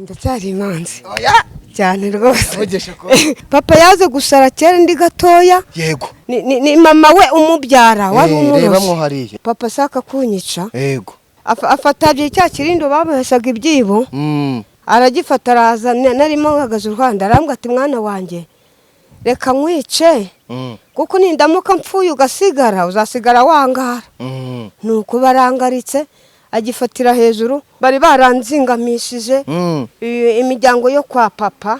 Ndacyari imanzi. Oya. Cyane rwose. Vugisha ko. Papa yaze gusara kera ndi gatoya. Yego. Ni mama we umubyara wari Reba mwo umurozi. hariya. Papa ashaka kunyica. Yego. Afata cya kirindo baboheshaga ibyibo. Aragifata araza, narimo mpagaze uruhande, arambwira ati: "Mwana wanjye, reka nkwice, kuko nindamuka mpfuye ugasigara, uzasigara wangara." Nuko barangaritse, agifatira hejuru, bari baranzingamishije imiryango yo kwa papa,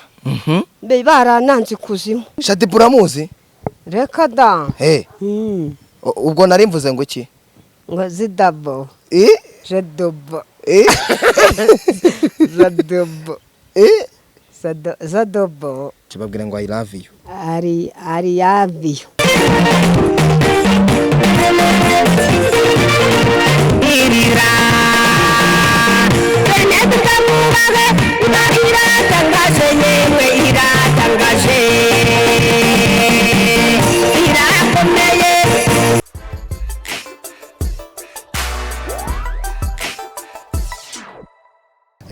be barananze ikuzimu. Shaddyboo uramuzi? Reka da. Ubwo nari mvuze ngo iki? Ngo zidabo. Eh? Jadobo. Eh? Zadobo. Eh? Zadobo. Kibabwira ngo "I love you." Ari ari yaviyo. Iratangaje yewe, iratangaje, irakomeye.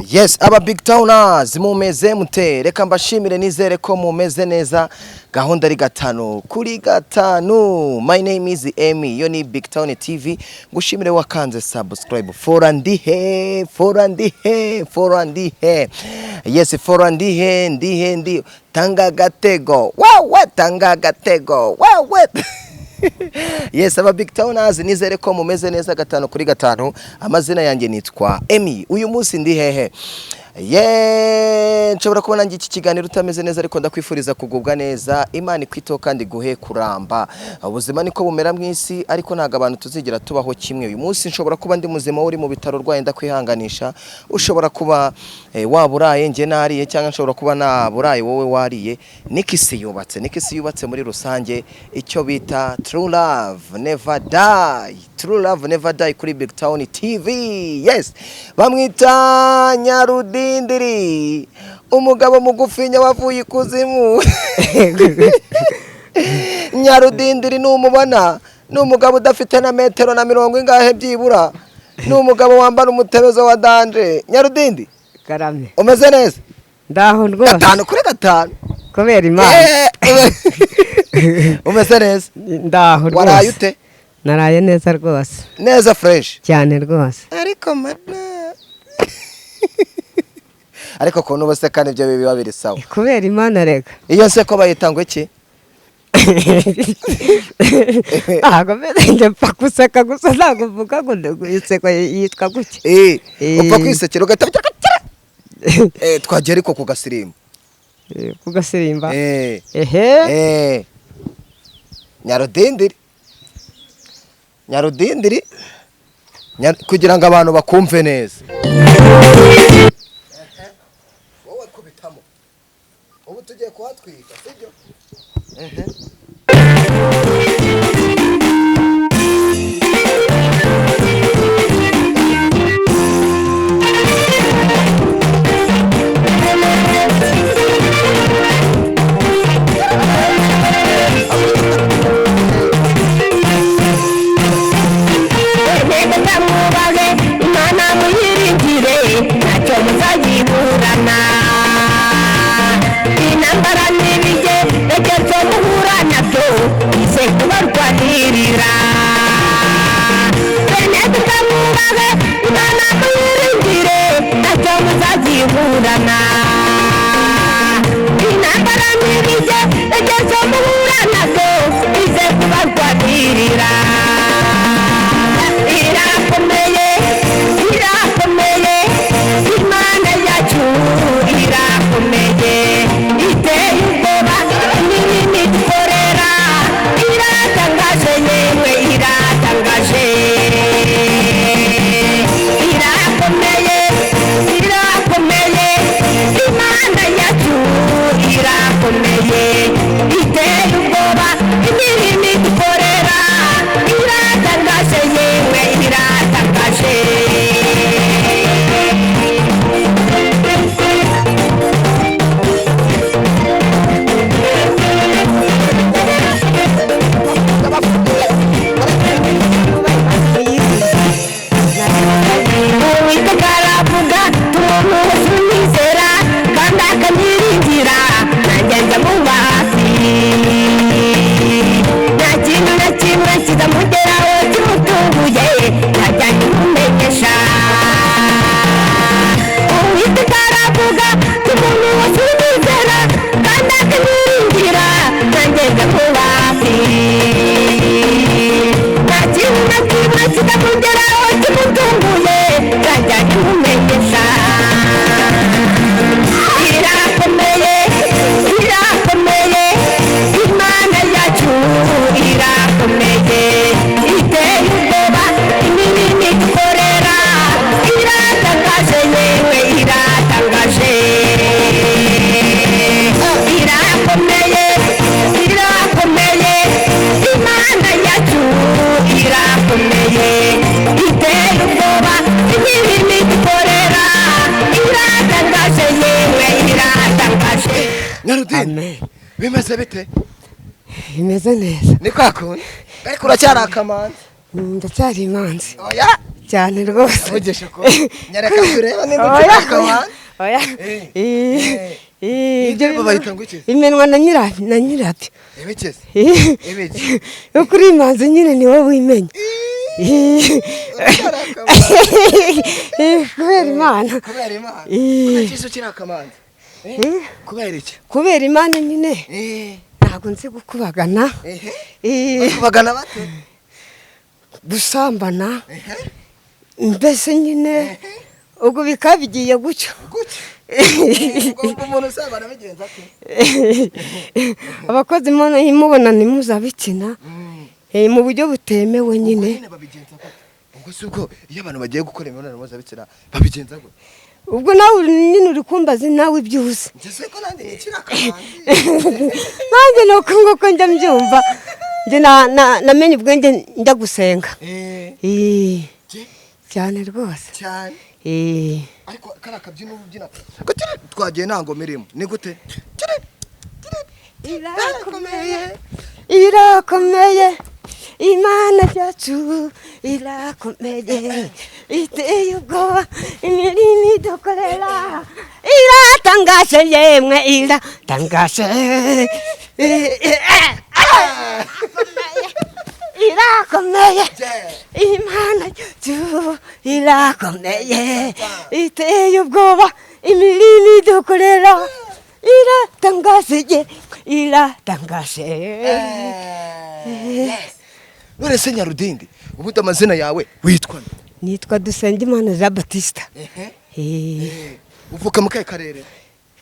Yes, aba big towners, mumeze mute? Reka mbashimire, nizere ko mumeze neza. Gahunda ari 5 kuri 5. My name is Emmy, yo ni Big Town TV. Ngushimire wakanze subscribe. Fora ndihe, fora ndihe, fora ndihe. Yes, fora ndihe, ndihe, ndi. Tanga gatego. Wawe tanga gatego. Wawe. Yes, aba big towners, nizere ko mumeze neza 5 kuri 5. Amazina yanjye nitwa Emmy. Uyu munsi ndi hehe? Ye, nshobora kubona nanjye iki kiganiro utameze neza, ariko ndakwifuriza kugubwa neza. Imana ikwiteho kandi guhe kuramba. Ubuzima niko bumera mu isi, ariko ntabwo abantu tuzigera tubaho kimwe. Uyu munsi nshobora kuba ndi muzima, uri mu bitaro urwaye, ndakwihanganisha. Ushobora kuba waba uraye njye nariye, cyangwa nshobora kuba naburaye wowe wariye. Niko isi yubatse, niko isi yubatse muri rusange. Icyo bita true love never die, true love never die kuri Big Town TV. Yes, bamwita Nyarudindiri, umugabo mugufinya wavuye ikuzimu. Nyarudindiri numubona ni umugabo udafite na metero na mirongo ingahe byibura, ni umugabo wambara umutebezo wa danger. Nyarudindi. Karame. Umeze neza? Ndaho rwose. 5 kuri 5. Kubera Imana. Umeze neza? Ndaho rwose. Waraye ute? Naraye neza rwose. Neza fresh? Cyane rwose. Ariko mana, ariko ukuntu ubuse kandi ibyo biba biri sawa. Kubera Imana reka. Iyo nseko bayita ngo iki? Ntabwo meze, njye mpfa guseka gusa, ntabwo mvuga ngo inseko yitwa gutya. Upfa kwisekera ugahita twagiye ariko ku gasirimbo. Ku gasirimba? Ehe. Nyarudindiri, Nyarudindiri, kugira ngo abantu bakumve neza, wowe kubitamo. Ubu tugiye kuhatwika, sibyo? Ehe. Mwubahe Imana, muyiringire. Umuntu wese unyizera kandi akanyiringira, nanjye ndamuba hafi. Nta kintu na kimwe kitamugeraho kimutunguye, nzajya nkimumenyesha. Irakomeye, irakomeye, Imana yacu irakomeye, iteye ubwoba imirimo idukorera, iratangaje yewe, iratangaje. Irakomeye, irakomeye, Imana yacu irakomeye, iteye ubwoba imirimo idukorera, iratangaje yewe, iratangaje. Nyarudindi, Amen. bimeze bite? Bimeze neza. Ni kwa kundi, ariko uracyari akamanzi. Ndacyari imanzi. Oya. Cyane rwose. Vugisha ukuri, nyereka tureba niba ukiri Oya. akamanzi. Oya. Eh. Eh, Eh. eh, ibyo Ibyo bayita ngo iki? Imenwa na nyirabyo. Ibikeze? Eh. Ibiki? Ukuri imanzi nyine ni wowe wimenya. Eh. Uracyari akamanzi. Eh, kubera Imana. Kubera Imana. Eh. Kubera iki se ukiri akamanzi? Eh? Eh. Kubera iki? Kubera Imana nyine. Eh. Ntabwo nzi gukubagana. Ehe. Eh, Bakubagana bate? Gusambana. Ehe. Mbese nyine ubwo bikaba bigiye gutyo. Gutya. Ubwo umuntu usambana bigenza ate? Abakozi mubona mpuzabitsina mu buryo butemewe nyine. Nyine babigenza gute? Ubwo si ubwo iyo abantu bagiye gukora imibonano mpuzabitsina babigenza gute? Ubwo nawe nyine uri kumbaza nawe ibyo uzi. Njye se ko nanjye nikiri akamanzi. Nanjye ni uko nguko njya mbyumva. Njye namenye ubwenge njya gusenga. Eh. Eh, Je, cyane rwose. cyane. Eh, Ariko kariya kabyino uba ubyina gutya twagiye nta ngoma irimo, ni gute? Irakomeye, irakomeye, Imana yacu irakomeye, iteye ubwoba imirimo idukorera, iratangaje yemwe, iratangaje. Irakomeye, Imana yacu irakomeye, iteye ubwoba imirimo idukorera, iratangaje ye, iratangaje. None se Nyarudindi, ubundi amazina yawe witwa nde? Nitwa Dusengimana Jean Batista. Ehe. Eh, Uvuka mu kahe karere?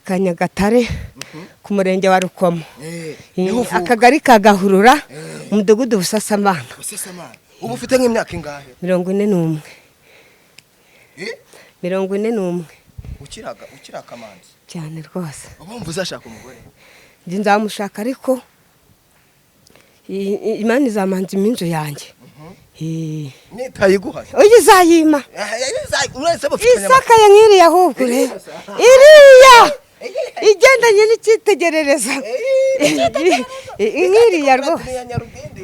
Ka Nyagatare, ku murenge wa Rukomo. Eh, Eh, niho uvuka? Akagari ka Gahurura, umudugudu Busasamana. Busasamana. Ubu ufite nk'imyaka ingahe? 41. Eh? 41. Ukiraga ukiri akamanzi. Cyane rwose. Uba wumva uzashaka umugore? Njye nzamushaka, ariko Imana izamanza iminzu yanjye. Eh, Nitayiguha? Oya, izayima. Urese bafitanye Isakaye nk'iriya, ahubwo rero iriya igendanye n'icyitegererezo nk'iriya rwose. Ya Nyarudindi.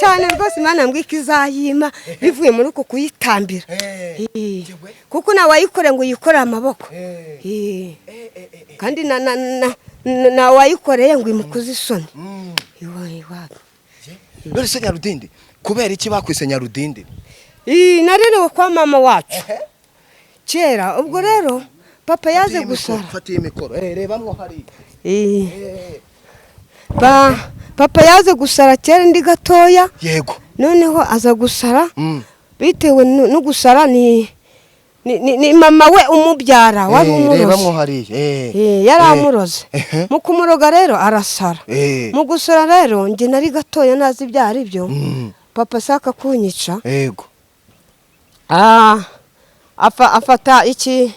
Cyane rwose, Imana yambwiye ko izayima bivuye muri uko kuyitambira. Eh. Eh, kuko nawe wayikoreye ngo uyikorere amaboko. Eh. Eh, Eh, eh, eh. kandi na wayikoreye ngo imukoze isoni. Iwa iwabo. None se Nyarudindi, kubera iki bakwise Nyarudindi? Eh, narerewe kwa mama wacu kera. Ubwo rero papa yaje gusara. Fata iyi mikoro. Eh, reba mwo hari. Eh, Eh. Papa yaje gusara kera ndi gatoya. Yego. Noneho aza gusara. Bitewe no gusara ni mama we umubyara wari Eh, reba mwo umuroze. hari. Eh. Eh, yari amuroze. Ehe. Mu kumuroga rero arasara. Eh. Mu gusara rero njye nari gatoya nazi ibyo ari byo. Papa ashaka kunyica. Yego. Ah, afata iki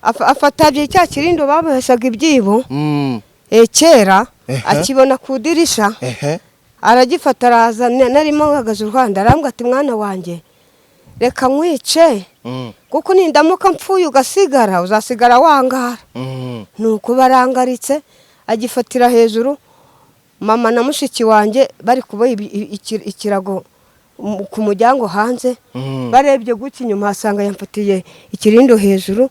afata cya kirindo baboheshaga ibyibo. Eh, kera. Ehe. Akibona ku idirisha. Ehe. Aragifata araza, narimo mpagaze uruhande, arambwira ati: "Mwana wanjye, reka nkwice, kuko nindamuka mpfuye ugasigara, uzasigara wangara." Nuko barangaritse, agifatira hejuru. Mama na mushiki wanjye bari kuboha ikirago ku muryango hanze. Barebye gutya inyuma, hasanga yamfatiye ikirindo hejuru,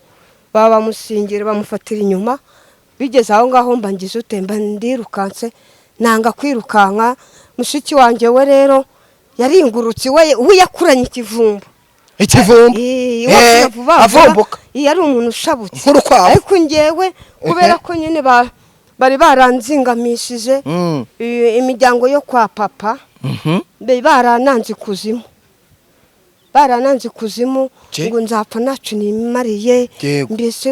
baba bamusingira, bamufatira inyuma. Bigeze aho ngaho mba ngize ute? Mba ndirukanse, nanga kwirukanka. Mushiki wanjye we rero yaringurutse, we yakuranye ikivumbu. Ikivumbu. Iwacu vuba vuba. Avumbuka. Iyo ari umuntu ushabutse. Nk'urukwavu. Ariko ngewe kubera ko nyine bari baranzingamishije, imiryango yo kwa papa, barananze ikuzimu, barananze ikuzimu, ngo nzapfa ntacu nimariye, mbese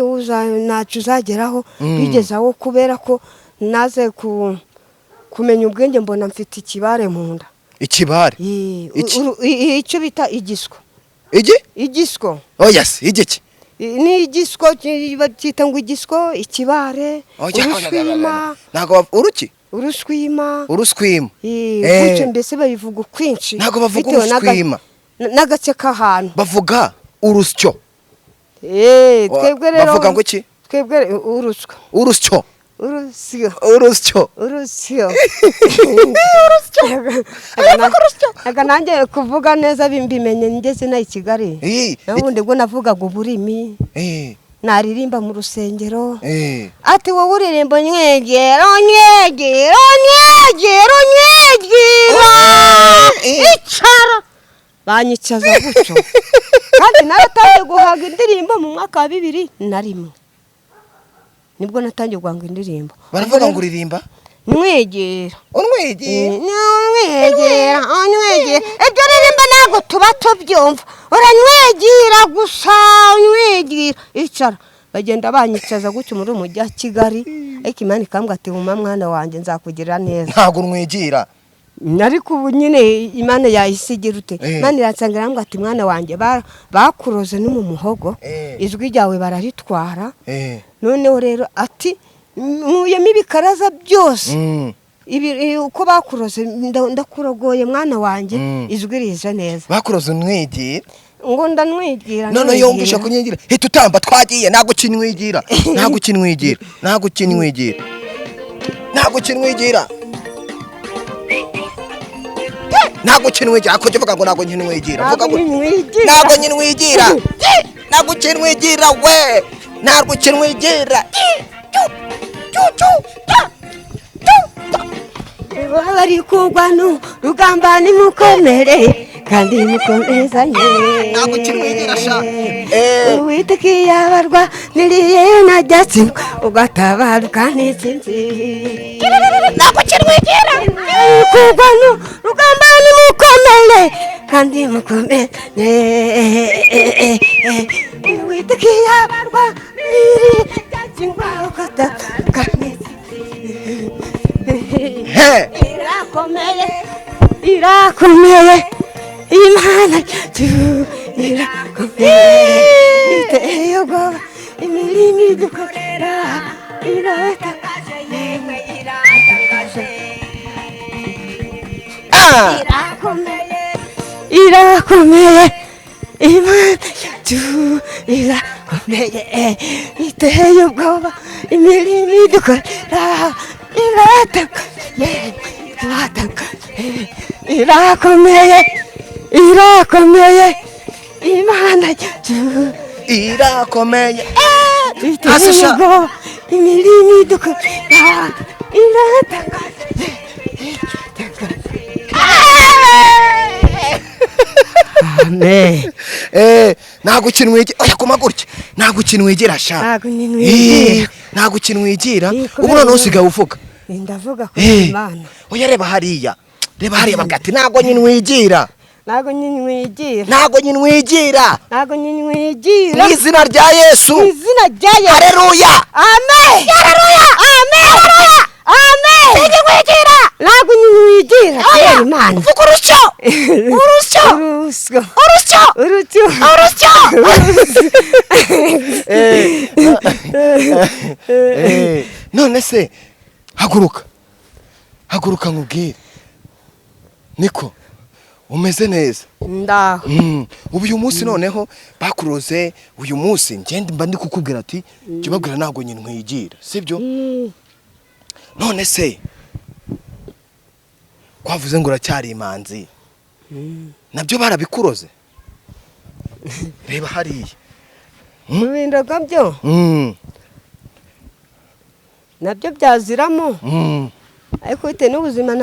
ntacyo uzageraho. Bigeze aho kubera ko naze kumenya ubwenge, mbona mfite ikibare mu nda. Ikibare? Icyo bita igiswo. Igi? Igiswo. Oya se, igiki? Ni igiswo, bacyita ngo igiswo, ikibare, uruswima. Ntabwo uruki? Uruswima. Uruswima. Gutyo mbese babivuga ukwinshi. Ntabwo bavuga uruswima. N'agace k'ahantu. Bavuga urusyo. Twebwe rero bavuga ngo iki? Twebwe urusyo. Urusyo. Urusyo. Urusyo. Urusyo. Urusyo. Nanjye kuvuga neza mbimenye ngeze na i Kigali. Ubundi bwo navugaga uburimi. Naririmba mu rusengero. Ati wowe uririmba nywegera nywegera nywegera nywegera. Icara. Banyicaza gutyo. Kandi naratangiye guhanga indirimbo mu mwaka wa 2001. Nibwo natangiye guhanga indirimbo. Baravuga ngo uririmba? Nywegera. Unwegera. Nywegera, unywegera. Ibyo uririmba ntabwo tuba tubyumva. Uranywegera gusa, unywegera. Icara. Bagenda banyicaza gutyo muri umujyi wa Kigali. Ariko Imana ikambwira ati huma mwana wanjye nzakugirira neza. Ntabwo unywegera. Ariko ubu nyine Imana yayisigira ute? Imana iransanga irambwira ati mwana wanjye bakuroze no mu muhogo, ijwi ryawe bararitwara. Noneho rero ati nkuyemo ibikaraza byose, uko bakuroze ndakurogoye mwana wanjye, ijwi rize neza. Bakuroze unwigira? Ngo ndanwigira. None yumvisha kunyigira hita utamba twagiye. Ntabwo ukinwigira, ntabwo ukinwigira, ntabwo ukinwigira, ntabwo ukinwigira, ntabwo ukinwigira. Ako uvuga ngo ntabwo nkinwigira, vuga ngo ntabwo nkinwigira, ntabwo ukinwigira we, ntabwo ukinwigira. Bari kugwa rugamba nimukomere kandi mukomezanye. Ntabwo ukinwigira sha. Uwiteka iyabarwa niriye najyatsindwa ugatabaruka n'intsinzi. Ntabwo ukinwigira. Kugwa rugamba nimukomere kandi mukomezanye. Uwiteka iyabarwa niriye najyatsindwa ugatabaruka n'intsinzi. Irakomeye, irakomeye, Imana yacu irakomeye, iteye ubwoba, imirimo idukorera iratangaje, yemwe iratangaje. Irakomeye, irakomeye, Imana yacu irakomeye, iteye ubwoba, imirimo idukorera iratangaje, irakomeye, irakomeye, Imana yacu irakomeye, iteye ubwoba, imirimo idukorera iratangaje. Amen. Ntabwo ukinwigira. Oya kuma gutya. Ntabwo ukinwigira sha. Ntabwo nkinwigira. Ntabwo ukinwigira. Ubu noneho usigaye uvuga. Ndavuga ko Imana. Oya reba hariya. Reba hariya bagati ntabwo nkinwigira. Ntabwo nkinwigira. Ntabwo nkinwigira. Ntabwo nkinwigira. Mu izina rya Yesu. Mu izina rya Yesu. Haleluya. Amen. Haleluya. Amen. Haleluya. Amen. Nkinwigira. Ntabwo nkinwigira. Oya Imana. Vuga urusyo. Urusyo. Urusyo. Urusyo. Urusyo. Urusyo. None se haguruka. Haguruka nkubwire. Niko umeze neza. Ndaho. Ubu uyu munsi noneho bakuroze uyu munsi ngende mba ndi kukubwira ati jya ubabwira ntabwo nkwigira, sibyo? None se kwavuze ngo uracyari imanzi, nabyo barabikuroze? Reba hariya mu bindoga byo nabyo byaziramo, ariko bitewe n'ubuzima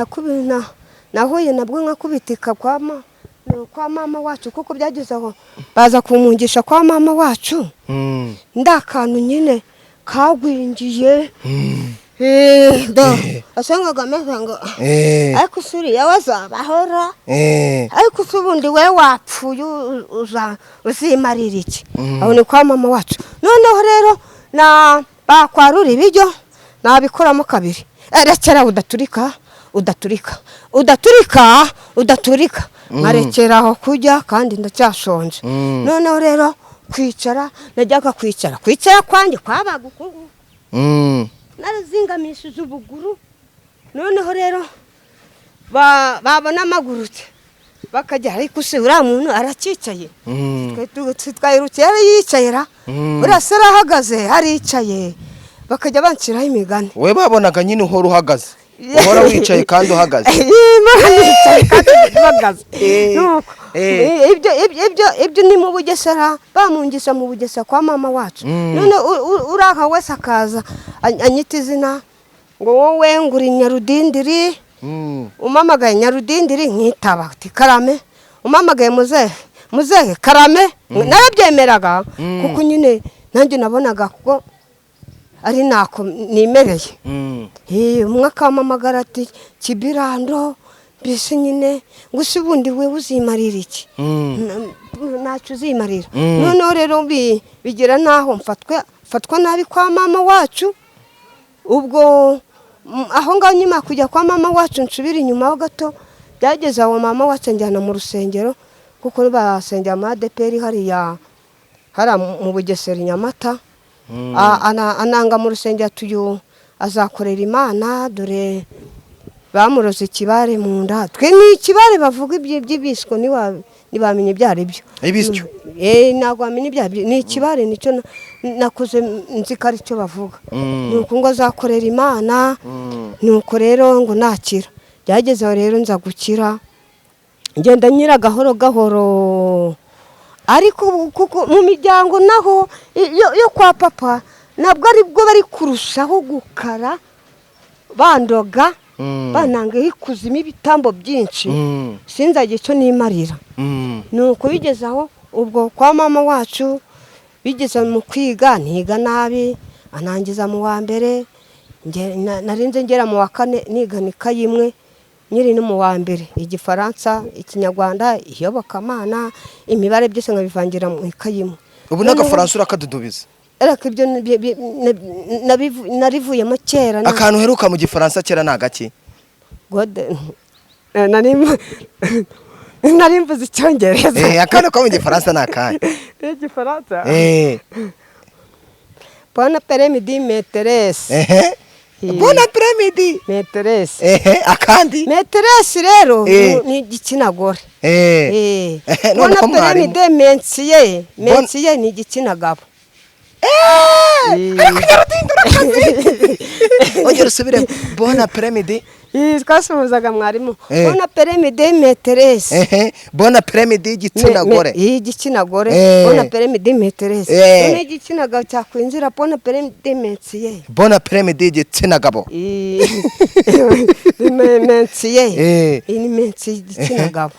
nahuye nabwo nkakubitika kwama Ni kwa mama wacu, kuko byageze aho baza kumungisha kwa mama wacu. Ndakantu nyine kagwingiye. Wasangaga ameze ngo ariko se uriya we azabahora? Ariko se ubundi we wapfuye uzimarira iki? Aho ni kwa mama wacu. Noneho rero na bakwarura ibiryo nabikoramo kabiri. Rekera udaturika, udaturika, udaturika, udaturika, nkarekera aho kurya kandi ndacyashonje. Noneho rero kwicara, najyaga kwicara, kwicara kwanjye kwabaga uku nguku, narazingamishije ubuguru. Noneho rero babona amagurutse bakajya, ariko se uriya muntu aracyicaye? Twayirukiye yari yicaye ra. Uriya se arahagaze, aricaye, bakajya banshyiraho imigani. We babonaga nyine uhora uhagaze, uhora wicaye kandi uhagaze. Imana, yicaye kandi uhagaze. Nuko ibyo ni mu Bugesera, bamungisha mu Bugesera kwa mama wacu. None uriya wese akaza anyita izina ngo wowe nguri Nyarudindiri. Umamagaye Nyarudindiri nkitaba ati karame, umamagaye muzehe, muzehe karame, narabyemeraga. Kuko nyine nanjye nabonaga kuko ari nako nimereye. Umwe akampamagara ati kibirando, mbese nyine ngo se ubundi we uzimarira iki? Ntacyo uzimarira. Noneho rero bigera n'aho mfatwa nabi kwa mama wacu. Ubwo aho ngaho nyuma kujya kwa mama wacu, nsubira inyuma ho gato, byageze aho mama wacu anjyana mu rusengero, kuko basengera mu ADEPR hariya hariya mu Bugesera i Nyamata. Ananga mu rusengero ati uyu azakorera Imana, dore bamuroze ikibare mu nda. Twe ni ikibare bavuga iby'ibiswo, ntibamenya ibyo ari byo. Ibisyo? Ntabwo wamenya ibyo ari byo, ni ikibare, nicyo nakuze nzi ko ari cyo bavuga. Ni uko ngo azakorera Imana. Nuko rero ngo nakira, byageze aho rero nza gukira, ngenda nyira gahoro gahoro. Ariko kuko mu miryango naho yo kwa papa ntabwo aribwo bari kurushaho gukara, bandoga, bananga ikuzimu ibitambo byinshi, sinzagire icyo nimarira. Nuko bigeze aho ubwo kwa mama wacu, bigeze mu kwiga ntiga nabi, anangiza mu wa mbere. Narinze ngera mu wa kane nigana ikayi imwe nkiri no mu wa mbere, Igifaransa, Ikinyarwanda, Iyobokamana, imibare, byose nkabivangira mu ikayi imwe. Ubu n'agafaransa urakadudubiza? Ariko ibyo narivuyemo kera. Akantu uheruka mu Gifaransa kera ni agaki? Nari mvuze Icyongereza. Akantu ko mu Gifaransa ni akahe? Igifaransa? Bon après-midi, maîtresse. Bon après-midi. Maîtresse. Akandi? Maîtresse rero ni igitsina gore. None Bon ko mwarimu après-midi, monsieur. Monsieur ni igitsina gabo. Ariko Nyarudindi urakazi, ongera usubire bon après-midi. Twasuhuzaga mwarimu. Bon après-midi, maîtresse. Bon après-midi igitsina gore. Igitsina gore. Bon après-midi, maîtresse. None igitsina gabo cyakwinjira, bon après-midi, monsieur. Bon après-midi igitsina gabo. Monsieur. Iyi ni monsieur, igitsina gabo.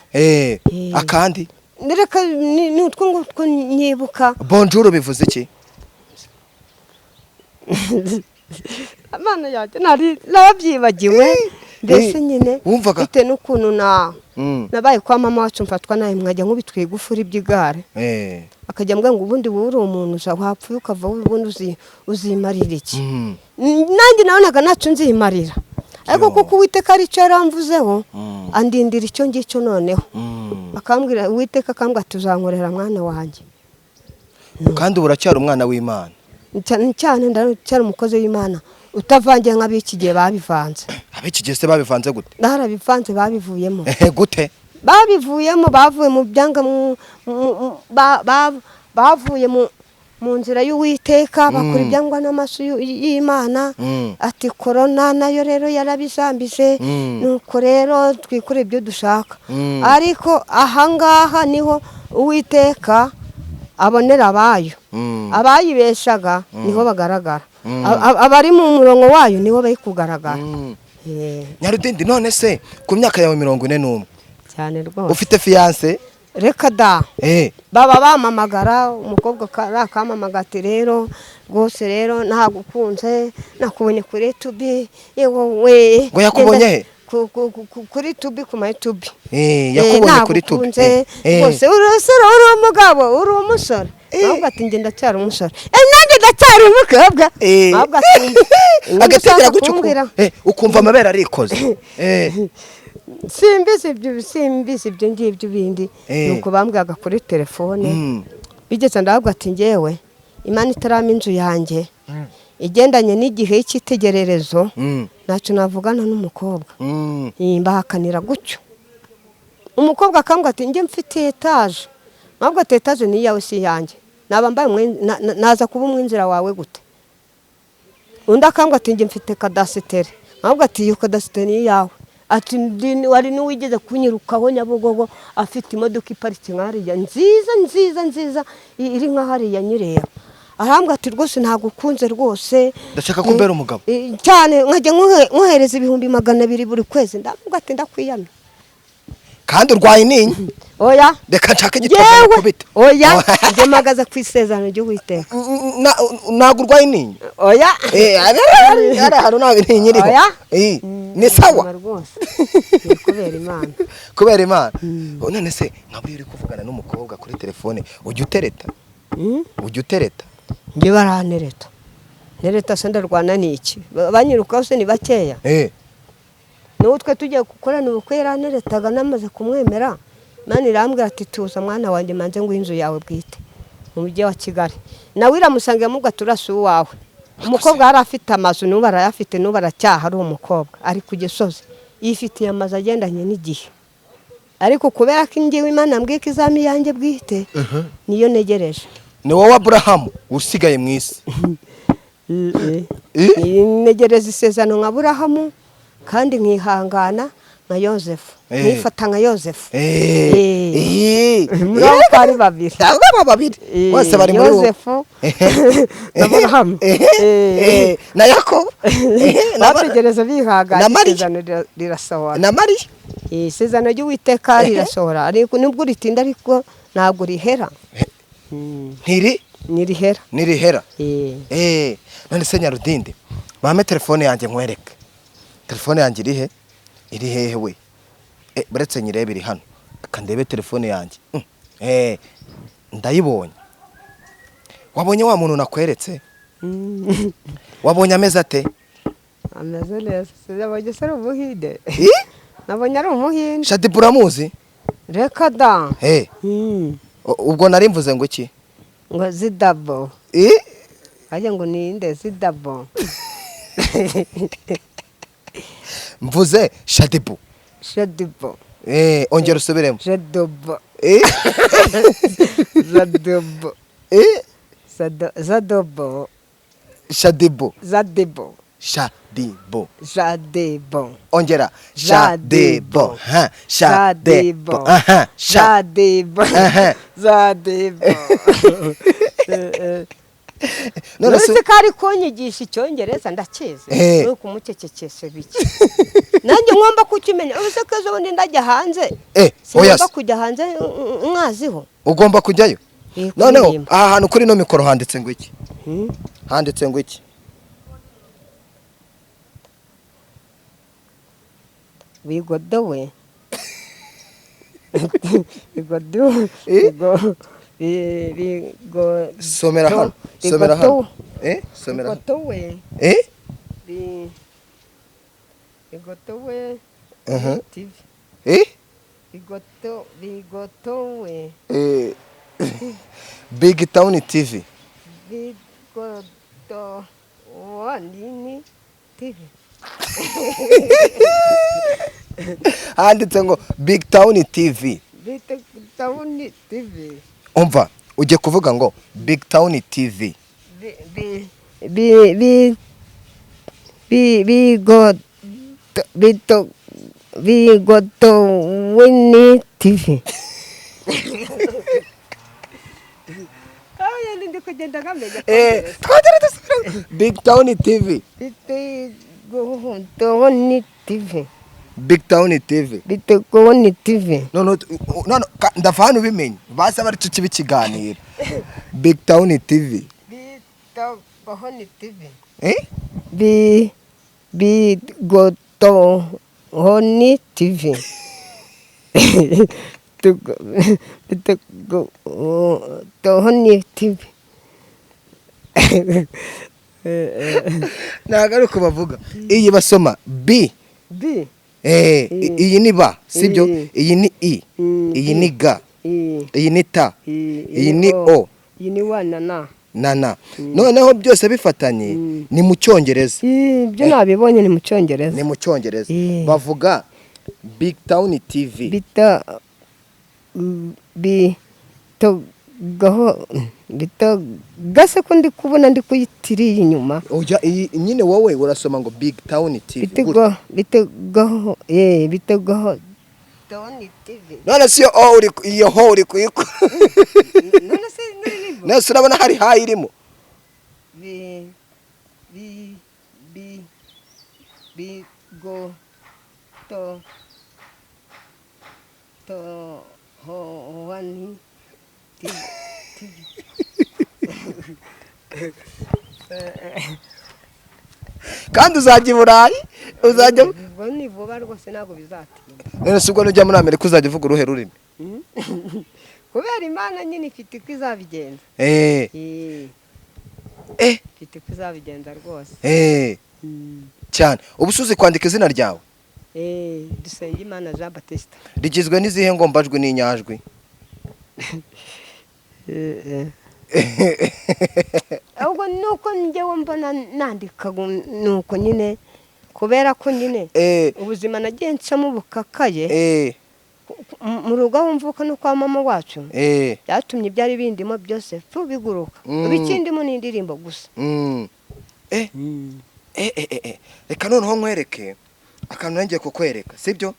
Akandi? Reka ni utwo ngutwo nyibuka. Bonjour bivuze iki? Amana yanjye, nari nabyibagiwe mbese nyine. Wumvaga? Bitewe n'ukuntu na nabaye kwa mama wacu mfatwa nawe, mwajya nkubitwiye igufuri by'igare, akajya ambwira ngo ubundi wowe uri umuntu uza wapfuye ukava, ubundi uzimarira iki? Nanjye nabonaga ntacyo nzimarira, ariko Yo. kuko Uwiteka ari icyo yaramvuzeho, andindira icyo ngicyo. Noneho akambwira, Uwiteka akambwira ati uzankorera mwana wanjye. Kandi ubu uracyari umwana w'Imana. Cyane cyane ndacyari umukozi w'Imana utavangiye nk'ab'iki gihe babivanze. Ab'iki gihe se babivanze gute? Barabivanze, babivuyemo. Gute? Babivuyemo, bavuye mu byanga bavuye mu nzira y'Uwiteka, bakora ibyangwa n'amaso y'Imana. Ati korona nayo rero yarabizambije. Nuko rero twikore ibyo dushaka. Ariko ahangaha niho Uwiteka abonera abayo. Abayibeshaga niho bagaragara. Abari mu murongo wayo niho bari kugaragara. Nyarudindi, none se ku myaka yawe 41 Cyane. Cyane rwose. Ufite fiance? Reka da. Baba bamamagara, umukobwa akamamagara ati rero rwose rero nagukunze, nakubonye kuri tubi, yewe. Ngo yakubonye he? Kuri tubi, ku ma YouTube. Yakubonye kuri tubi. Rwose urusore, uri umugabo, uri umusore. Ahubwo ati njye ndacyari umusore, nanjye ndacyari umukobwa. Ahubwo ati agategera gutyo ukumva amabere arikoze. Simbizi ibyo, simbizi ibyo ngibyo bindi. Nuko bambwaga kuri telefone bigeze, ndavuga ati ngewe Imana itarama inzu yanjye igendanye n'igihe cy'itegererezo, ntacyo navugana n'umukobwa. Mbahakanira gutyo. Umukobwa akambwira ati njye mfite etaje. Ntabwo ati etaje ni iyawe si iyanjye, naba mbaye naza kuba umwinjira wawe gute? Undi akambwira ati njye mfite kadasitere. Ntabwo ati iyo kadasitere ni iyawe. Ati wari n'uwigeze kunyirukaho Nyabugogo afite imodoka iparitse nk'hariya nziza nziza nziza iri nka hariya nyireba. Arambwira ati rwose ntagukunze rwose, ndashaka ko umbera umugabo cyane, nkajya nkohereza 200,000 buri kwezi. Ndamubwira ati ndakwiyamye. Kandi urwaye intinya. Oya. Reka nshake igitabo nkubite. Oya, njye mpagaze ku isezerano ry'Uwiteka. Ntabwo urwaye intinya? Oya. Hari ahantu ntabwo intinya iriho. Oya. Ni sawa. Rwose ni kubera Imana. Kubera Imana. None se nka buriya uri kuvugana n'umukobwa kuri telefone ujya utereta? Ujya utereta? Njye barantereta. Ntereta se ndarwana n'iki? Banyirukaho se ni bakeya. N'ubu twe tugiye gukorana ubukwe yaranteretaga namaze kumwemera. Imana irambwira ati tuza mwana wanjye, manze ngo inzu yawe bwite mu mujyi wa Kigali. Nawe iramusanga yamubwira ati urasa uwawe. Umukobwa yari afite amazu, n'ubu arayafite, n'ubu aracyaha ari umukobwa, ari ku Gisozi, yifitiye amazu agendanye n'igihe. Ariko kubera ko njyewe Imana yambwiye ko izami yanjye bwite, niyo ntegereje. Ni wowe Aburahamu usigaye mu isi. Ntegereza isezerano nka Aburahamu, kandi nkihangana nka Yozefu, nkifata nka Yozefu. Muri abo uko ari babiri. Abo babiri bose bari muri Yozefu na Aburahamu na Yakobo. Bategereza bihangana, isezerano rirasohora. Na Mariya. Isezerano ry'Uwiteka rirasohora, ariko nubwo ritinda ariko ntabwo rihera. Ntirihera. Ntirihera. None se Nyarudindi, bame telefone yanjye nkwereke. Telefone yanjye iri he? Iri hehe we? Buretse nyirebe iri hano. Reka ndebe telefone yanjye. Ndayibonye. Wabonye wa muntu nakweretse? Wabonye ameze ate? Ameze neza. Nabonye se ari umuhinde. Nabonye ari umuhinde. Shadibu uramuzi? Reka da. Ubwo nari mvuze ngo iki? Ngo zidabo. Ajya ngo ninde zidabo? Mvuze Shadibu. Shadibu. Ongera usubiremo. Shadibu. Zadobo. Zadobo. Shadibu. Zadebo. Shadibu. Jadebo. Ongera. Shadibu. Shadibu. Shadibu. Zadebo. None se ko ari kunyigisha icyongereza ndakizi, ni ukumucecekesha bike. Nanjye ngomba kukimenya. Ubu se ko ejo bundi ndajya hanze. Singomba kujya hanze mwaziho. Ugomba kujyayo. Noneho aha hantu kuri no mikoro handitse ngo iki? Handitse ngo iki? Bigodowe. Bigo. Somera hano. Somera hano. Somera. Bigotowe. Bigotowe. TV. Bigotowe. Big Town TV. Bigotowe TV. Handitse ngo Big Town TV. Big Town TV. Umva, ujye kuvuga ngo Big Town TV. B B B B B go Bigotowini TV. Ndi kugenda nkamenya. Twagera dusubira Big Town TV. Bigotowini TV. Big Town TV. Bitogoni TV. None ndava hano ubimenye, baza bari cyo kiba ikiganiro Big Town TV. Bitogoni TV. Eh? Bigotohoni TV. Bitohoni TV. Ntabwo ari uko bavuga. Iyi basoma B. B. Eh, iyi ni ba, sibyo? Mm. Iyi ni I. Mm. Iyi ni G. I. Iyi ni T. Iyi ni O. Iyi ni wa na na. Na na. Noneho byose bifatanye ni mu Cyongereza. Ibyo nabibonye ni mu Cyongereza. Ni mu Cyongereza. Mm. Bavuga Big Town TV. Bita bitogaho bito gase ko ndi kubona ndi kuyitiriye inyuma. Oya, iyi nyine wowe urasoma ngo Big Town TV. Bitogo bitogaho bitogaho Town TV. None si iyo O uri, iyo ho uri kuyikora? None se nuririmbo? None se urabona hari ha irimo? Bi bi bi bi go to to ho wani ti ti. Kandi uzajya i Burayi, uzajya Ubwo ni vuba rwose, ntabwo bizatinda. None se ubwo nujya muri Amerika uzajya uvuga uruhe rurimi? Kubera Imana nyine ifite uko izabigenza. Ifite uko izabigenza rwose. Cyane. Ubu se uzi kwandika izina ryawe? Dusengimana Jean Baptiste. Rigizwe n'izihe ngombajwi n'inyajwi? Ahubwo nuko njyewe mbona nandika nuko nyine, kubera ko nyine ubuzima nagiye ncamo bukakaye mu rugo aho mvuka no kwa mama wacu, byatumye ibyari bindimo byose fu biguruka. Ubu ikindimo ni indirimbo gusa. Reka noneho nkwereke akantu ngiye kukwereka, sibyo?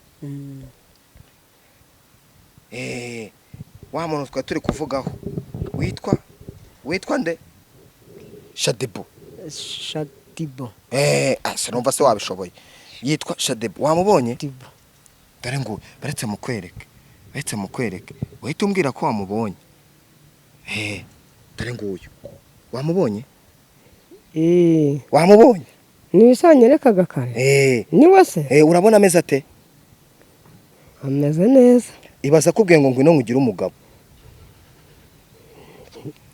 Wa muntu twari turi kuvugaho witwa nde? Shadibu. Shadibo. Sinumva se wabishoboye. Yitwa Shadibu, wamubonye? Dibo. Dore ngo baretse mukwereke, baretse mukwereke, uhita umbwira ko wamubonye. Dore nguyu, wamubonye? Wamubonye? Ntibisanyerekaga kare. Ni we se? Urabona ameze ate? Ameze neza. Ibaza akubwiye ngo ngwino nkugire umugabo.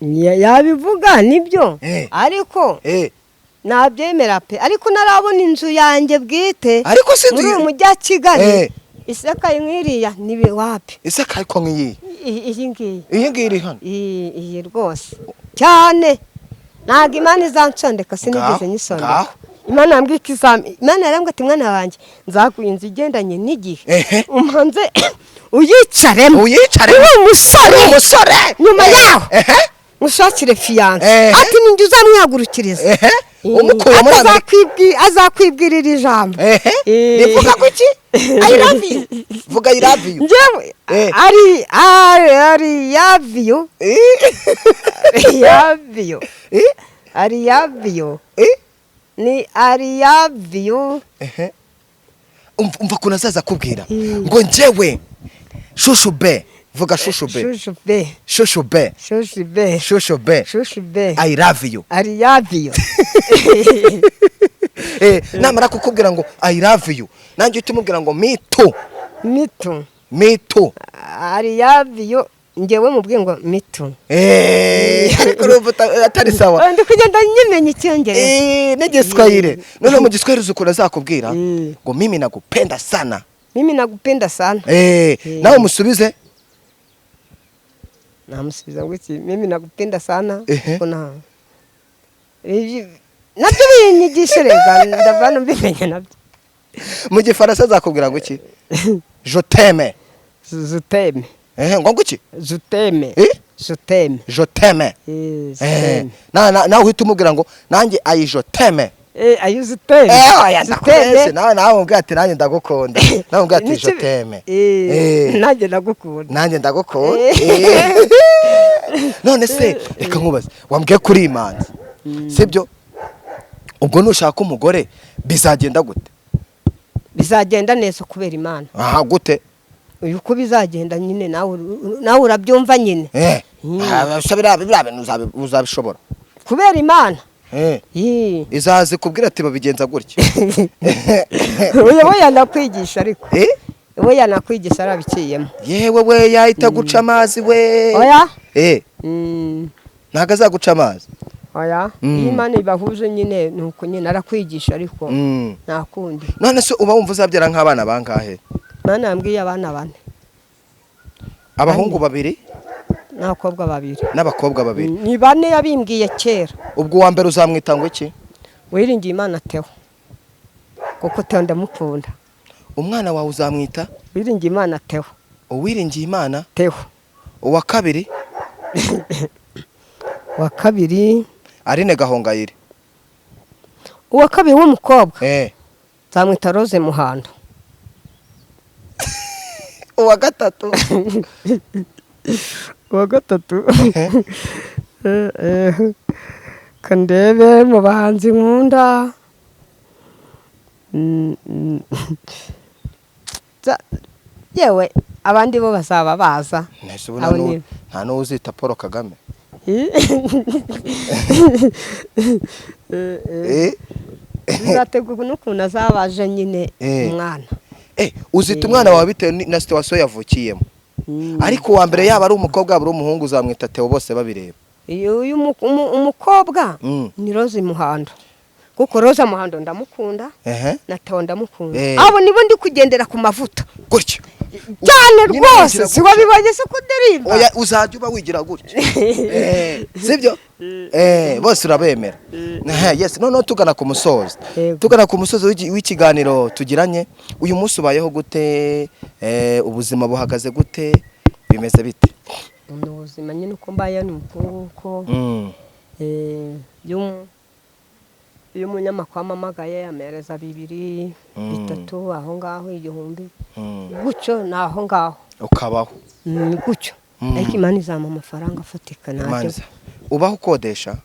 Yabivuga nibyo, ariko nabyemera pe, ariko narabona inzu yanjye bwite Ariko si inzu muri uyu mujyi wa Kigali isakaye nk'iriya nibi wapi. Isakaye ko nk'iyi? Iyi ngiyi. Iyi ngiyi iri hano. Iyi rwose cyane, ntabwo Imana izansondeka, sinigeze Ngaho, nyisondeka. ngaho. Imana yambwiye ko izampa, Imana yarambwiye ati: "Mwana wanjye, nzaguha inzu igendanye n'igihe, umanze uyicaremo Uyicaremo. uri umusore, Uri umusore. nyuma yaho mushakire fiancé." Ati: "Ninjye uzamwihagurukiriza." Umukuye muri Amerika. Azakwibwirira ijambo. Rivuga kuki? I love you. Vuga I love you. Njyewe ari yaviyo. Yaviyo. Ari yaviyo. Ni ari yaviyo. Umva ukuntu azaza akubwira ngo njyewe shushu be, vuga shushu be. Shushu be. Shushu be. Shushu be. Shushu be. Shushu be. I love you. Ari yaviyo. Namara kukubwira ngo I love you, nanjye uhita umubwira ngo me too. Me too. Me too. Ari yaviyo, njyewe mubwiye ngo me too. Ariko urumva atari sawa. Ndi kugenda nyimenya Icyongereza. N'igiswahili. None mu Giswahili uzi ukuntu azakubwira? Ngo mimi nakupenda sana. Mimi nakupenda sana. Nawe musubize. Namusubiza ngo iki? Mimi nakupenda sana. Kuna nabyo binyigishereza, ndavana mbimenya nabyo. Mu Gifaransa azakubwira ngo iki? Je t'aime. Je t'aime. Ngo iki? Je t'aime. Je t'aime. Je t'aime. Je t'aime. Nawe uhita umubwira ngo nanjye ayi je t'aime. Ayo je t'aime. Oya, ndakubeshye. Nawe umubwira ati nanjye ndagukunda, nawe umubwira ati je t'aime. Nanjye ndagukunda. Nanjye ndagukunda. None se reka nkubaze, wambwiye kuri imanzi, sibyo? Ubwo nushaka umugore bizagenda gute? Bizagenda neza kubera Imana. Aha gute? Uyu uko bizagenda nyine nawe urabyumva nyine. Biriya bintu uzabishobora kubera Imana. Izaze kubwira ati babigenza gutya. Uyu we yanakwigisha ariko. We yanakwigisha arabiciyemo. Yewe we, yahita guca amazi we. Oya. Ntabwo azaguca amazi. Oya. Iyo Imana ibahuje nyine ni uko nyine arakwigisha ariko nta kundi. None se uba wumva uzabyara nk'abana bangahe? Imana yambwiye abana 4. Abahungu 2 n'abakobwa 2. N'abakobwa 2. Ni 4 yabimbwiye kera. Ubwo uwa mbere uzamwita ngo iki? Wiringiye Imana Theo, kuko Theo ndamukunda. Umwana wawe uzamwita? Wiringiye Imana Theo. Uwiringiye Imana Theo. Uwa kabiri? Uwa kabiri Aline Gahongayire. Uwa kabiri w'umukobwa nzamwita Rose Muhando. Uwa gatatu? Uwa gatatu kandebe mu bahanzi nkunda. Yewe abandi bo bazaba baza. Nta n'uwo uzita Paul Kagame. Bizategurwa n'ukuntu azabaje nyine umwana. Uzita umwana wawe bitewe na situation yavukiyemo. Ariko uwa mbere yaba ari umukobwa yaba ari umuhungu uzamwita Theo bose babireba. Uyu umukobwa ni Rose Muhando. Kuko Rose Muhando ndamukunda na Theo ndamukunda. Abo nibo ndi kugendera ku mavuta. Gutya. Cyane rwose si wabibonye se kudirimba. Oya uzajya uba wigira gutya. Sibyo? Bose urabemera. Yes, none tugana ku musozo. Tugana ku musozo w'ikiganiro tugiranye. Uyu munsi ubayeho gute? Ubuzima buhagaze gute? Bimeze bite? Ubuzima nyine uko mbaye ni uko iyo umunyamakuru amamagaye amereza 2 3 aho ngaho 1000 gutyo naho ngaho ukabaho gutyo. Ariko Imana izampa amafaranga afatika nacyo. Ubaho ukodesha?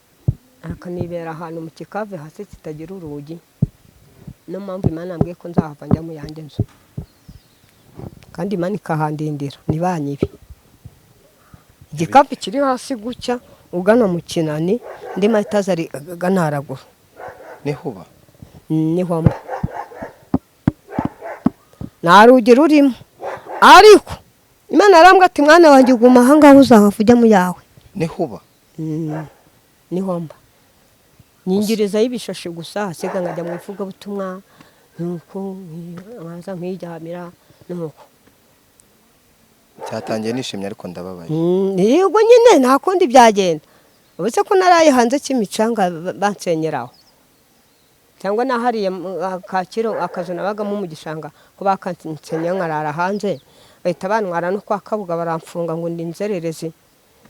Akanibera ahantu mu kikave hasi kitagira urugi. No mpamvu Imana yambwiye ko nzahava njya mu yanjye nzu. Kandi Imana ikahandindira ntibanyibe. Igikapu kiri hasi gutya ugana mu kinani ndi mahitaza ari agana haraguru. Nihuba? Niho mba. Nta rugi rurimo. Ariko Imana yarambwiye ati mwana wanjye guma aha ngaho uzahava ujya mu yawe. Nihuba? Niho mba. Nyingirizayo ibishashi gusa hasiga nkajya mu ivugabutumwa nuko nkaza nkiryamira nuko. Cyatangiye nishimye ariko ndababaye. Yego nyine nta kundi byagenda. Ubuse ko naraye hanze kimicanga bansenyeraho. Cyangwa nahariye Kacyiru akazu nabagamo mu gishanga ko bakansenyera nkarara hanze bahita bantwara no kwa Kabuga baramfunga ngo ndi inzererezi.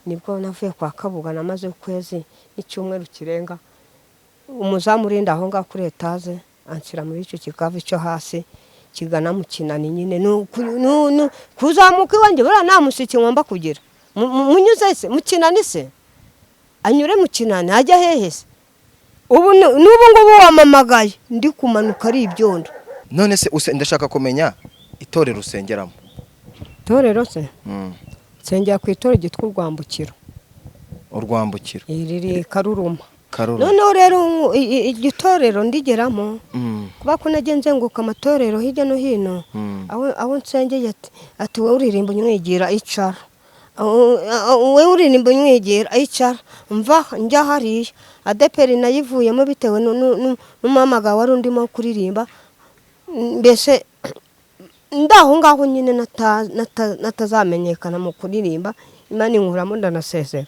Nibwo navuye kwa Kabuga namaze ukwezi n'icyumweru kirenga. Umuzamu urinda aho ngaho kuri etaze anshyira muri icyo kikavu cyo hasi kigana mu kinani nyine kuzamuka iwanjye buriya nta mushyitsi ngomba kugira. Munyuze se mu kinani se anyure mu kinani ajya hehe se? Ubu n'ubu ngubu wamamagaye ndi kumanuka ari ibyondo. None se ndashaka kumenya itorero usengeramo. Itorero se? Nsengera ku itorero ryitwa Urwambukiro. Urwambukiro. Riri Karuruma. Noneho rero igitorero ndigeramo kuba ko nagenze nguka amatorero hirya no hino aho nsengeye ati wowe uririmba unywigira icara, wowe uririmba unywigira icara, mva njya hariya. Adeperi nayivuyemo bitewe n'umamagawe wari undimo kuririmba, mbese ndaho ngaho nyine natazamenyekana mu kuririmba. Imana inkuramo ndanasezera.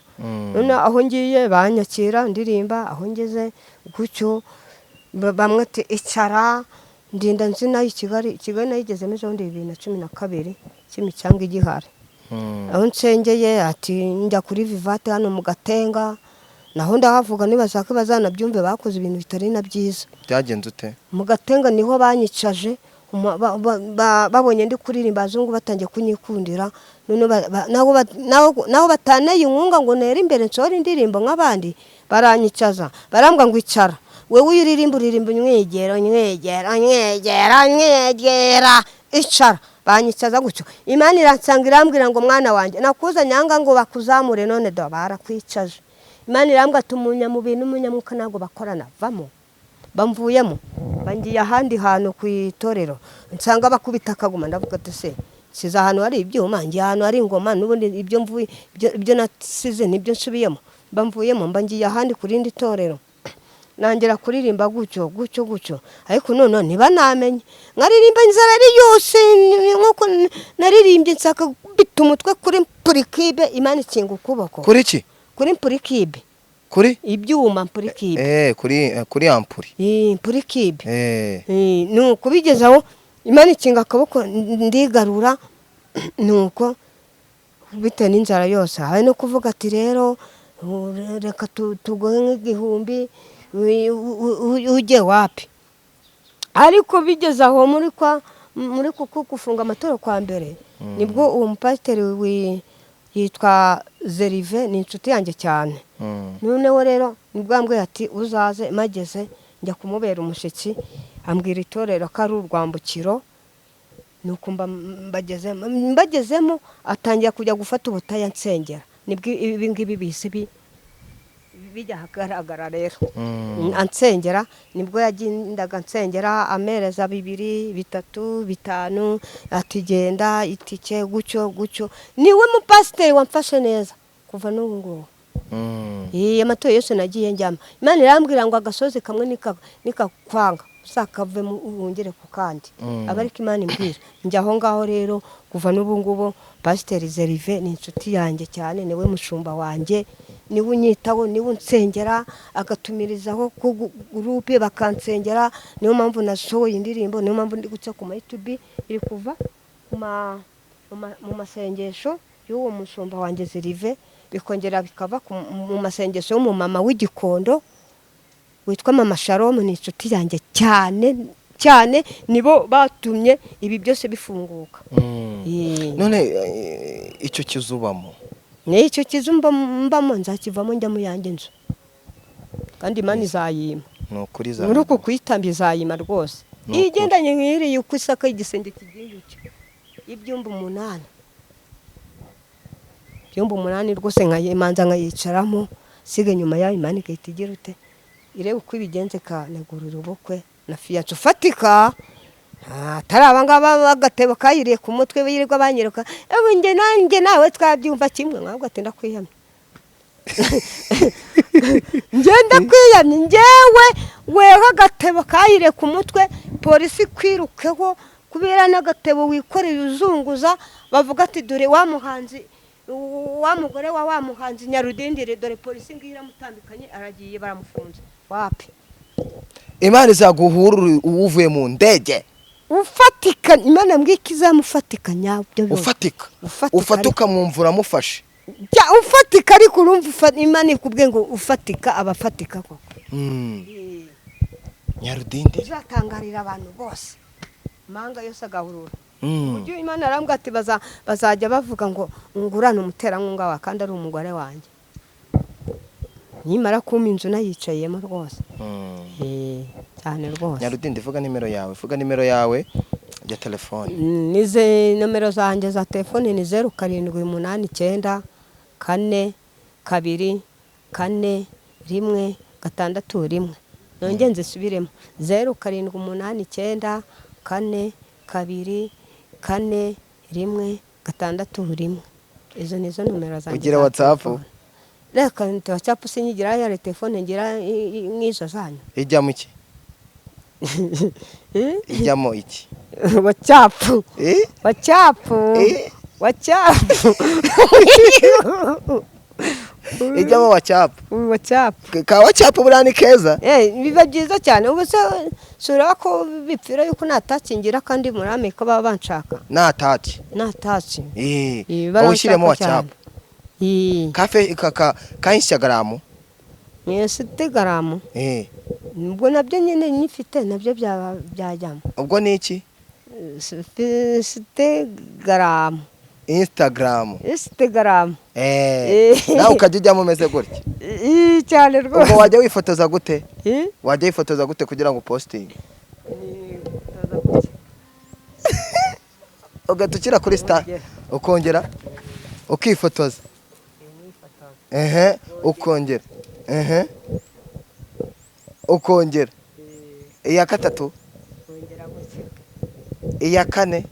None aho ngiye banyakira ndirimba, aho ngeze gutyo bamwe ati icara ndinda nzina i Kigali. Kigali nayigezemo ejo bundi 2012 kimicanga igihari. Aho nsengeye ati njya kuri Vivate hano mu Gatenga, naho ndahavuga nibashaka bazanabyumve bakoze ibintu bitari na byiza. Byagenze ute? Mu Gatenga niho banyicaje babonye ndi kuririmba abazungu batangiye kunyikundira. None naho bataneye inkunga ngo nere imbere nsohore indirimbo nk'abandi, baranyicaza barambwa ngo icara Wewe iyo uririmba uririmba unywegera unywegera unywegera unywegera, icara. Banyicaza gutyo, Imana iransanga irambwira ngo mwana wanjye, nakuzanye aha ngaha ngo bakuzamure, none do barakwicaje. Imana irambwira ati umunyamubiri n'umunyamwuka ntabwo bakorana, vamo. Bamvuyemo, bangiye ahandi hantu ku itorero, nsanga bakubita akaguma. Ndavuga ati se nsize ahantu hari ibyuma, ngiye ahantu hari ingoma, n'ubundi ibyo mvuye ibyo nasize nibyo nsubiyemo. Bamvuyemo, mba ngiye ahandi ku rindi torero, nangira kuririmba gutyo gutyo gutyo, ariko noneho ntibanamenye nkaririmba inzara ari yose. Nk'uko naririmbye nsaka bita umutwe kuri purikibe, Imana ikinga ukuboko. Kuri ki? Kuri purikibe. Kuri ibyuma purikibe. Kuri ampuri. Purikibe. Nuko bigezaho Imana ikinga akaboko, ndigarura. Nuko bitewe n'inzara yose hari no kuvuga ati rero reka tuguhe nk'igihumbi ujye wapi. Ariko bigeze aho muri kwa muri kuko gufunga amatora kwa mbere, nibwo uwo mupasiteri yitwa Zerive, ni inshuti yanjye cyane. Noneho rero nibwo yambwiye ati uzaze. Mageze njya kumubera umushyitsi, ambwira itorero ko ari urwambukiro. Nuko mbagezemo, mbagezemo atangira kujya gufata ubutaya nsengera. Nibwo ibi ngibi bihise bijya ahagaragara rero. Ansengera, nibwo yagendaga ansengera, amereza 2, 3, 5, ati genda itike gutyo gutyo. Niwe mupasiteri wamfashe neza kuva n'ubu ngubu. Iyi amatora yose nagiye njyamo, Imana irambwira ngo agasozi kamwe nikakwanga uzakavemo wongere ku kandi. Aba ariko Imana imbwira njya aho ngaho rero. Kuva n'ubu ngubu Pasiteri Zerive ni inshuti yanjye cyane, niwe mushumba wanjye, niwe unyitaho, niwe unsengera, agatumirizaho ku gurupe bakansengera. Niyo mpamvu nasohoye indirimbo, niyo mpamvu ndi guca ku ma YouTube, iri kuva mu masengesho y'uwo mushumba wanjye Zerive, bikongera bikava mu masengesho y'umumama w'Igikondo witwa Mama Shalom, ni inshuti yanjye cyane cyane. Nibo batumye ibi byose bifunguka. None icyo kizubamo? N'icyo kizu mbamo nzakivamo njya mu yanjye nzu, kandi Imana izayima. Ni ukuri. Muri uku kuyitamba izayima rwose. Ni ukuri. Igendanye nk'iriya uko isaka igisenge kigiye gutya, ibyumba 8, ibyumba 8 rwose, nkayimanza nkayicaramo, siga nyuma yayo Imana igahita igira ute, irebe uko ibigenze, ikanegurira ubukwe na fiyanse ufatika, atari abangaba bagatebo kayiriye ku mutwe birirwa banyereka. Ewe njye nanjye nawe twabyumva kimwe, ntabwo ati ndakwiyamye, ngenda kwiyamye njyewe. Weho agatebo kayiriye ku mutwe, polisi kwirukeho kubera n'agatebo wikoreye uzunguza, bavuga ati dore wa muhanzi, wa mugore wa wa muhanzi Nyarudindire, dore polisi ngiyo iramutandukanye, aragiye baramufunze wapi. Imana izaguhura uvuye mu ndege. Ufatika, Imana mbwiye ko izamufatika nyabyo byose. Ufatika. Ufatika. Ufata ukamwumva uramufashe. Jya ufatika, ariko urumva Imana ikubwiye ngo ufatika abafatika koko. Nyarudindire. Uzatangarira abantu bose, amahanga yose agahurura. Uburyo Imana arambwira ati bazajya bavuga ngo ngurane umuterankunga wa kandi ari umugore wanjye, nimara kumpa inzu nayicayemo rwose. Cyane rwose. Nyarudindi, vuga nimero yawe, vuga nimero yawe ya telefone. Nize nomero zanjye za telefone ni 0 7 8 9 4 2 4 1 6 1. Nongeye nzisubiremo: 0 7 8 9 4 2 4 1 6 1. Izo nizo nomero zanjye Ugira za WhatsApp? telefone. Reka nti WhatsApp sinyigira, ya telefone ngira nk'izo zanyu. Ijyamo iki? Ijyamo iki? WhatsApp. WhatsApp. WhatsApp. Ijyamo WhatsApp. WhatsApp. Ka WhatsApp buriya ni keza. Biba byiza cyane. Ubu se sura ko bipfira yuko natakingira, kandi muri Amerika baba banshaka. Nataki. Nataki. Wowe ushyiremo WhatsApp. Kafe ka Instagram. Ni Instagram. Ubwo nabyo nyine nyifite, nabyo byajyamo. Ubwo ni iki? Instagram. Instagram. Instagram. Nawe ukajya ujyamo umeze gutya. Cyane rwose. Ubwo wajya wifotoza gute? Wajya wifotoza gute kugira ngo upostinge? Ugatukira kuri star ukongera ukifotoza. Ukongera. Ukongera. Iya gatatu. Iya kane.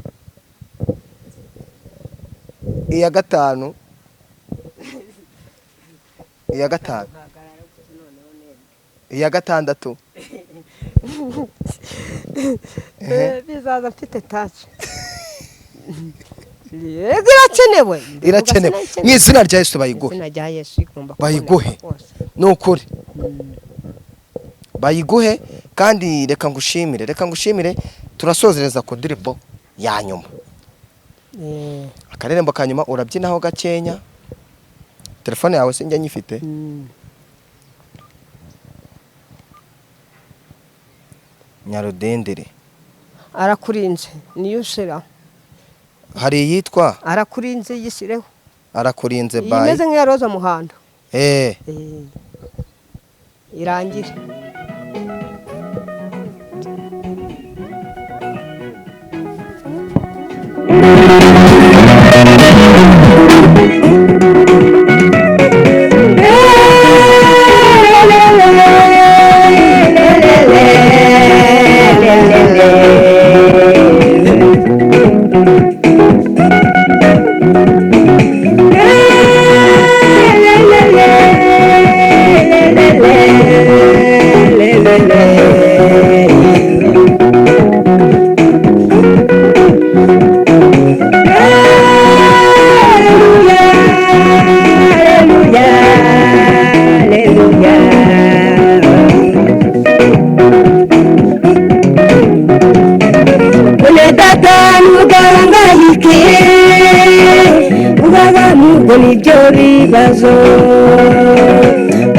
Iya gatanu. Iya gatanu. Iya gatandatu. Bizaza mfite touch. Irakenewe. Irakenewe. Mu izina rya Yesu bayiguhe. Izina rya Yesu igomba bayiguhe. Nukuri. Bayiguhe kandi reka ngushimire. Reka ngushimire turasozereza ku ndirimbo ya nyuma. Akarerembo ka nyuma urabyinaho gakenya. Telefone yawe sinjya nyifite. Nyarudendere. Arakurinze niyo ushira. Hari yitwa Arakurinze yishireho. Arakurinze bayi. Imeze nk'iya Roza Muhando. Irangire.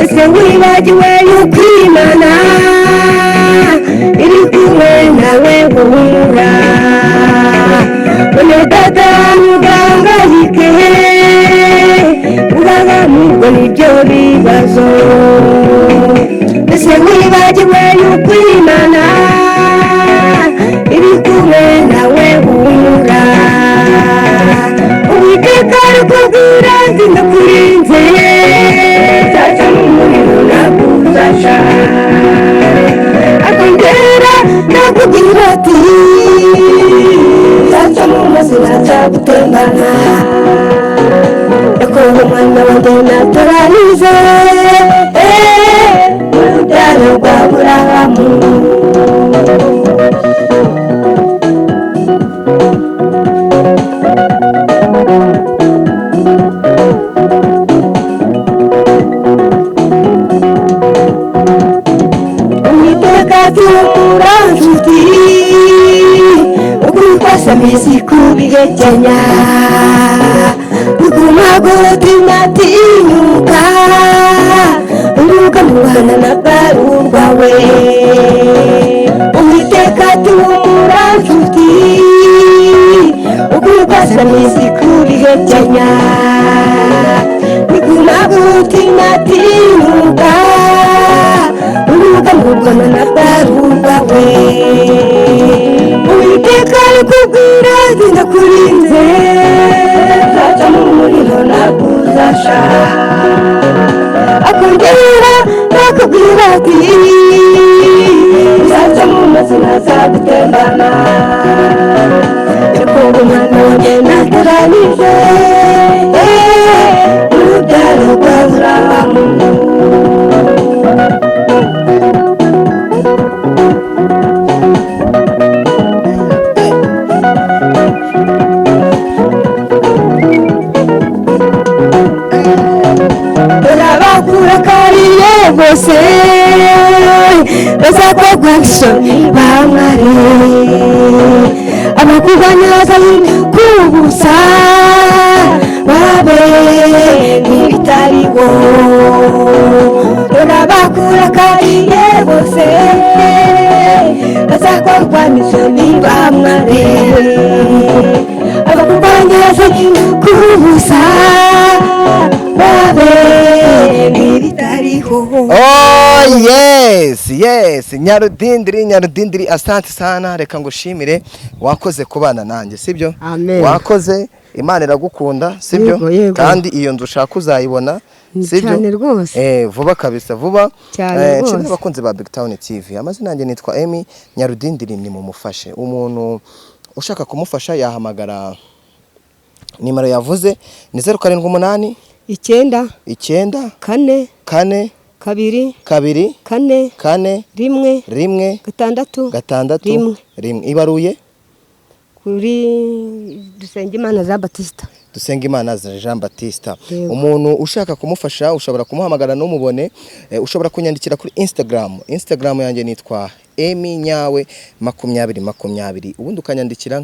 Ese wibagiwe yuko Imana iri kumwe nawe guhura. Bene data ntugahangayike, ugahanurwe n'ibyo bibazo. Ese wibagiwe yuko Imana iri kumwe nawe guhura. Uwiteka arakubwira ati ndakurinze, nzaca mu muriro ntabwo. Akongera nakubwira ati nzaca mu mazi ntazagutembana. Yakobo umwana wanjye natoranyije, mu rubyaro rwa Aburahamu. Nshuti kubihekenya biguma gutinatinyuka uruga mubana na barurwawe. Uwiteka tumura nshuti ukurwasamizi kubihekenya biguma gutinatinyuka uruga mubana na barurwawe. Uwiteka arakubwira ati ndakurinze, nzaca mu muriro ntabwo uzasha. Akongera nakubwira ati nzaca mu mazi ntazagutembana. Yakobo umwana wanjye natoranyije, mu rubyaro rwa Aburahamu. Bose bazakorwa n'isoni bamware, abakurwanya kubusa babe nk'ibitariho. Dore abakurakariye bose bazakorwa n'isoni bamware, abakurwanya Ibitariho. Oh yes, Nyarudindiri, Nyarudindiri, asante sana. Reka ngushimire, wakoze kubana nanjye, sibyo? Amen. Wakoze, Imana iragukunda, sibyo? Yego. Kandi iyo nzu ushaka uzayibona, sibyo? Cyane rwose. Vuba kabisa, vuba. Cyane rwose. Nshimire abakunzi ba Big Town TV. Amazina yanjye nitwa Emmy Nyarudindiri. Ni mumufashe. Umuntu ushaka kumufasha yahamagara nimero yavuze, ni 078 9 9 4 4 2 2 4 4 1 1 6 6 1 1. Ibaruye kuri Dusengimana za Batista. Dusengimana Jean Batista. Yego. Umuntu ushaka kumufasha ushobora kumuhamagara n'umubone, ushobora kunyandikira kuri Instagram. Instagram yanjye nitwa Emi Nyawe 2020, ubundi ukanyandikira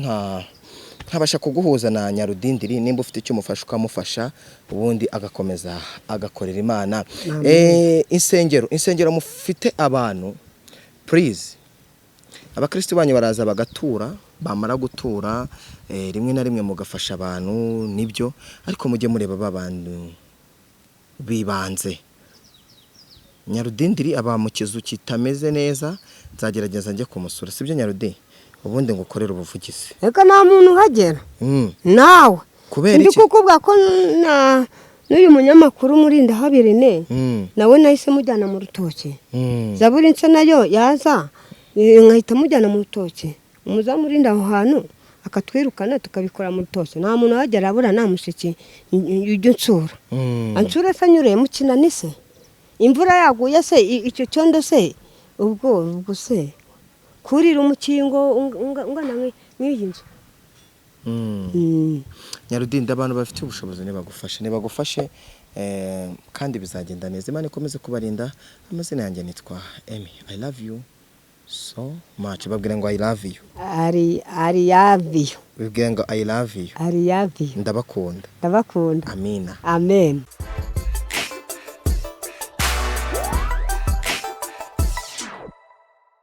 nkabasha kuguhuza na Nyarudindiri. Nimba ufite icyo umufasha ukamufasha, ubundi agakomeza agakorera Imana. Insengero mufite abantu, please, abakristo banyu baraza bagatura, bamara gutura, rimwe na rimwe mugafasha abantu, nibyo, ariko mujye mureba ba bantu bibanze. Nyarudindiri aba mu kizu kitameze neza, nzagerageza njye kumusura, sibyo Nyarudi? Ubundi ngukorere ubuvugizi. Reka, nta muntu uhagera. Nawe Kubera ndi iki? kukubwira ko na n'uyu munyamakuru Murindahabi ne nawe nahise mujyana mu rutoki. Zaburi nshya nayo yaza, nkahita mujyana mu rutoki. Umuzamu urinda aho hantu akatwirukana, tukabikora mu rutoki. Nta muntu uhagera, abura nta mushiki ujya unsura. Ansura se anyuriye mu kinani se? Imvura yaguye se, icyo cyondo se, ubwo se kurira umukingo ungana nk'iyi nzu. Nyarudindi, abantu bafite ubushobozi nibagufashe, kandi bizagenda neza. Imana ikomeze kubarinda. Amazina yanjye nitwa Emmy. I love you so much. Babwira ngo "I love you." Ari ari yaviyo. Bibwira ngo "I love you." Ari yaviyo. Ndabakunda. Ndabakunda. Amina. Amen.